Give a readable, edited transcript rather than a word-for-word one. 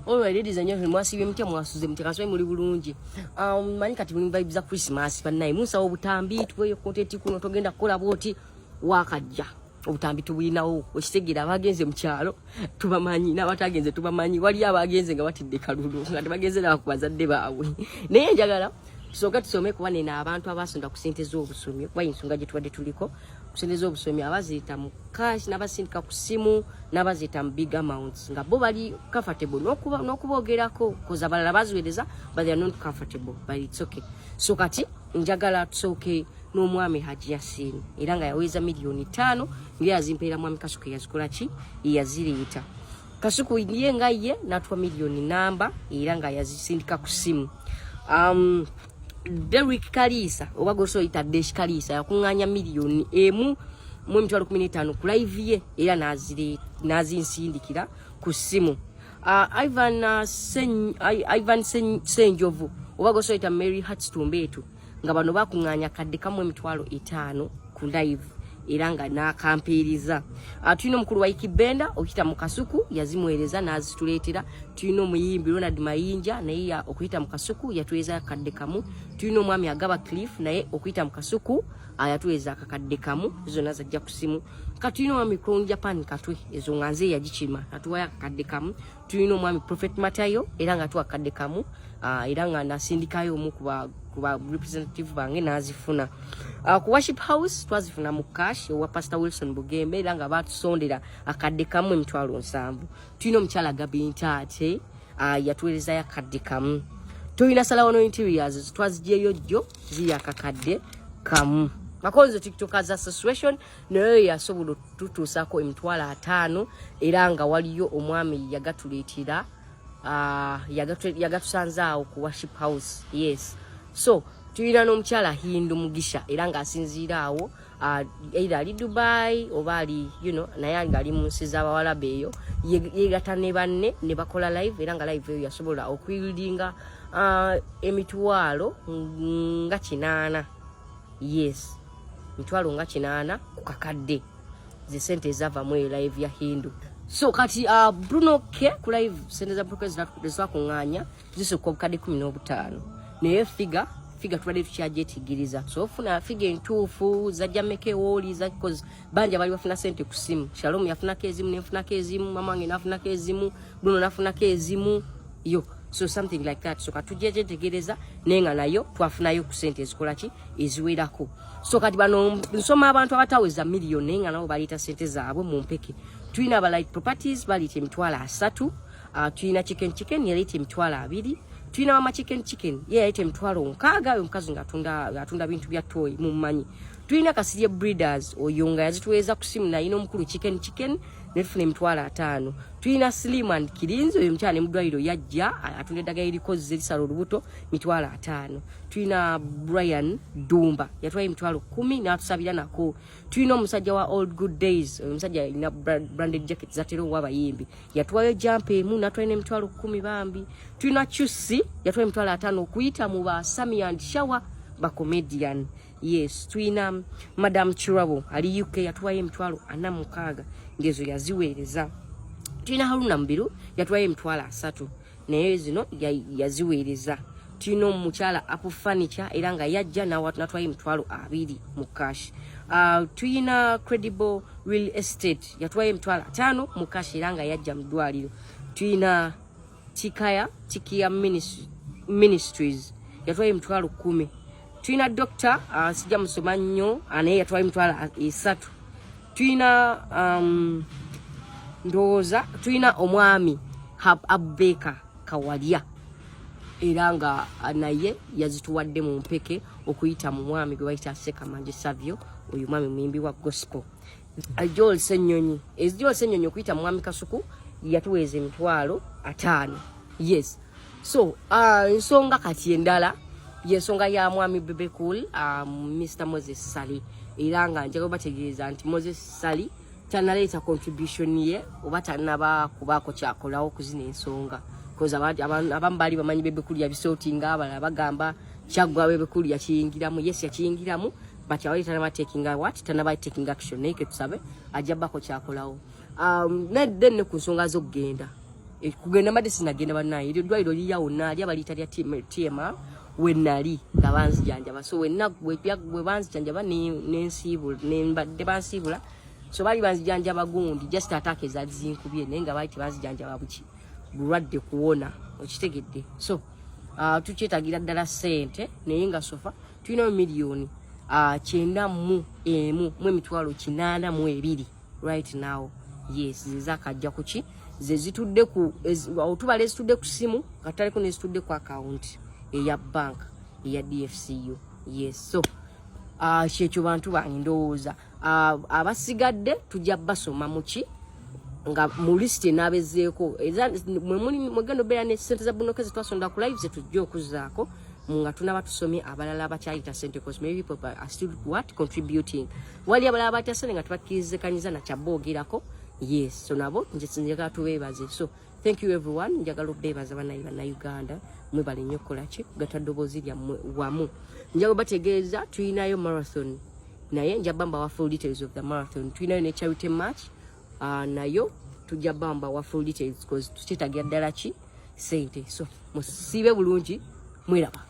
Alright, ladies and gentlemen, mwasibye mutya? Mwasuze mutya? Kaswe muli bulungi. Manyi kati muli vibes za Christmas. Bannaye, munsawo obutambi, tuweeyo content kuno. Togenda kukola bwoti wakajja obutambi tubulinawo, okitegeera? Abagenze mu kyalo tubamanyi, n'abatagenze tubamanyi. Waliyo abagenze nga batidde kalulu, nga tebagenze naba ku bazadde baabwe. Naye njagala tusooke tusome, kuba neno abantu abasonda ku sente z'obusomi, kuba ensonga gye tubadde tuliko ku sente z'obusomi, abaziyita mu cash, n'abasindika ku simu, n'abaziyita mu big amounts, nga bo bali comfortable n'okuboogerako, 'cause abalala baziweereza but they are not comfortable, but it's okay. So kati njagala tusooke n'omwami Haji Yasin, era nga yaweeza 5 miliyoni, nga yazimpeera mwami Kasuku. Yazikola ki? Yazireeta Kasuku ye nga ye n'atuwa miliyoni 1, era nga yazisindika ku simu. Derrick Kalisa, oba gosoyita Desh Kalisa, yakuŋŋaanya 1,015,000 ku live ye, era n'azinsindikira ku ssimu. Ivan Senjovu, oba gosoyita Mary Hatstumbeetu, nga bano bakuŋŋaanya 1,500,000 ku live, era nga n'akampeereza. Tulina omukulu wa Ikibenda, okuyita mu Kasuku yazimuweereza n'azituleetera. Tulina omuyimbi Ronald Mayinja, naye okuyita mu Kasuku yatuweeza 1,000. Tulina omwami Agaba Cliff, naye okuyita mu Kasuku yatuweeza 1,000, zonna zajja ku simu. Ka tulina omwami Crown Japan Katwe, ezo nga nze yagikima, atuwayo 1,000. Tulina omwami Prophet Matayo, era nga atuwa 1,000, era nga nasindikayo omu ku ba representative bange n'azifuna. Ku Worship House twazifuna mu cash owa Pastor Wilson Bugembe, era nga batusondera 1,070,000. Tulina omukyala Gabintaate, yatuweerezayo 1,000. Tulina Salawono Interiors, twazigyeyo jjo, ziri 1,000. Makonzo TikTokers Association naye yasobola otutuusako 50,000, era nga waliyo omwami yagatuleetera, yagatusanze awo ku Worship House, yes. So tulina n'omukyala Hindu Mugisha, era ng'asinziira awo, either ali Dubai oba ali naye nga ali mu nsi z'abawalabu eyo, yegatta ne banne ne bakola live, era nga live eyo yasobola okwiyieldinga 800,000, yes, 800,000 ku kakadde, ze sente ezavamu eyo live ya Hindu. So kati Bruno K ku live, sente za Bruno K zetwakuŋŋaanya zisukka 15,000, naye figure tubadde tukyagyetigiriza. So ofuna figure entuufu zajja meka ewooli, 'cause bangi abali bafuna sente ku simu. Shalom yafunako ezimu, nenfunako ezimu, mama wange nafunako ezimu, Bruno nafunako ezimu yo, so something like that. So katujja kyetegereza, naye nga nayo twafunayo ku sente ezikola ki, eziwerako. So kati bano nsoma abantu abataweza miliyoni, naye nga nabo baleeta sente zaabwe mu mpeke. Tulina aba Light Properties, baleeta 30,000. Tulina Chicken Chicken, yaleeta 20,000. Tulina mama Chicken Chicken, ye yaleeta 60,000, oyo omukazi nga atunda bintu bya toyi mummanyi. Tulina Kasirye Breeders, oyo nga yazituweeza ku simu, nayina omukulu Chicken Chicken, netufuna 50,000. Tulina Slim and Kirinzi, oyo omukyala ne mudwaliro yajja atunda eddagala erikoze erisala olubuto, 50,000. Tulina Brian Dumba, yatwala 10,000 n'atusabira nako. Tulina omusajja wa Old Good Days, oyo omusajja alina branded jacket zatera owa abayimbi, yatwayo jumper emu natwala n'10,000 bambi. Tulina Chusi, yatwala 50,000 okuyita mu ba Sami and Shower, ba comedian, yes. Tulina Madam Chirabo ali UK, yatwayo 46,000, ngezo yaziweereza. Tulina Haruna Mubiru, yatwayo 30,000, naye zino yaziweereza. Tulina omukyala Apple Furniture, era nga yajja natwayo 20,000 mu cash. Tulina Credible Real Estate, yatwayo 50,000 mu cash, era nga yajja mu ddwaliro. Tulina Tikaya Tikia Ministries, yatwayo 10,000. Tulina Doctor, sijja musoma nnyo, naye yatwayo 30,000. Tulina ndowooza tulina omwami Abubeka Kawalya, era nga naye yazituwadde mu mpeke okuyita mu mwami gwe bayita Sekamanje Savio, oyo mwami muyimbi wa gospel. Joel Senyonyi, Joel Senyonyi okuyita mu mwami Kasuku yatuweeza 50,000, yes. So ensonga kati endala yensonga ya mwami Bebe Cool, Mr Moses Sali, era nga njagala bategeeza nti Moses Sali tanaleeta contribution ye oba tanaba kubaako kyakolawo kuzina ensonga, 'cause abamu baali bamanyi Bebe Cool yabisortinga, abalala bagamba kyaggwa Bebe Cool yakiyingiramu. Yes, yakiyingiramu, but awali tanaba taking what, tanaba taking action, naye ketusabe ajja bako kyakolawo. Then ne ku nsonga z'okugenda Kugenda mbadde sinagenda, bannaye. Eryo ddwaliro liriawo naali abaliyita lya TMR, we nali nga banzijanjaba. So wenna bwe banzijanjaba nensiibula, nembadde bansiibula. So baali banzijanjaba gundi, just attack ezaali zinkubye, naye nga baali tebanzijanjaba buki bulwadde kuwona, okitegedde? So tukyetagira ddala ssente, naye nga so far tulinayo 91,882 right now. Yes, zezakajja kuki, ze zitudde ku otubala ezitudde ku simu, kataliko nezitudde ku account eya bank eya DFCU. Yes, so kyekyo, bantu bange. Ndowooza abasigadde tujja basoma muki nga mu lisiti enaabezeeko mwemugenda obeera ne sente za Bruno K zetwasonda ku live, zetujja okuzaako nga tunaba tusomye abalala abakyayita sente, because maybe people are still what contributing. Wali abalala abayita sente nga tubakkirizikanyizza nakyaboogerako. Yes, so nabo nje njagala tubeebaze. So thank you everyone. Njagala obeebaza, bannayi Bannayuganda, mwebale nnyo okukola ki, kugatta ddoboozi lyammwe wamu. Njagala bategeeza tulinayo marathon, naye nja mbawa full details of the marathon. Tulinayo ne charity match, nayo tujja bambawa full details, because tukyetagira ddala ki sente. So musiibe bulungi, mweraba.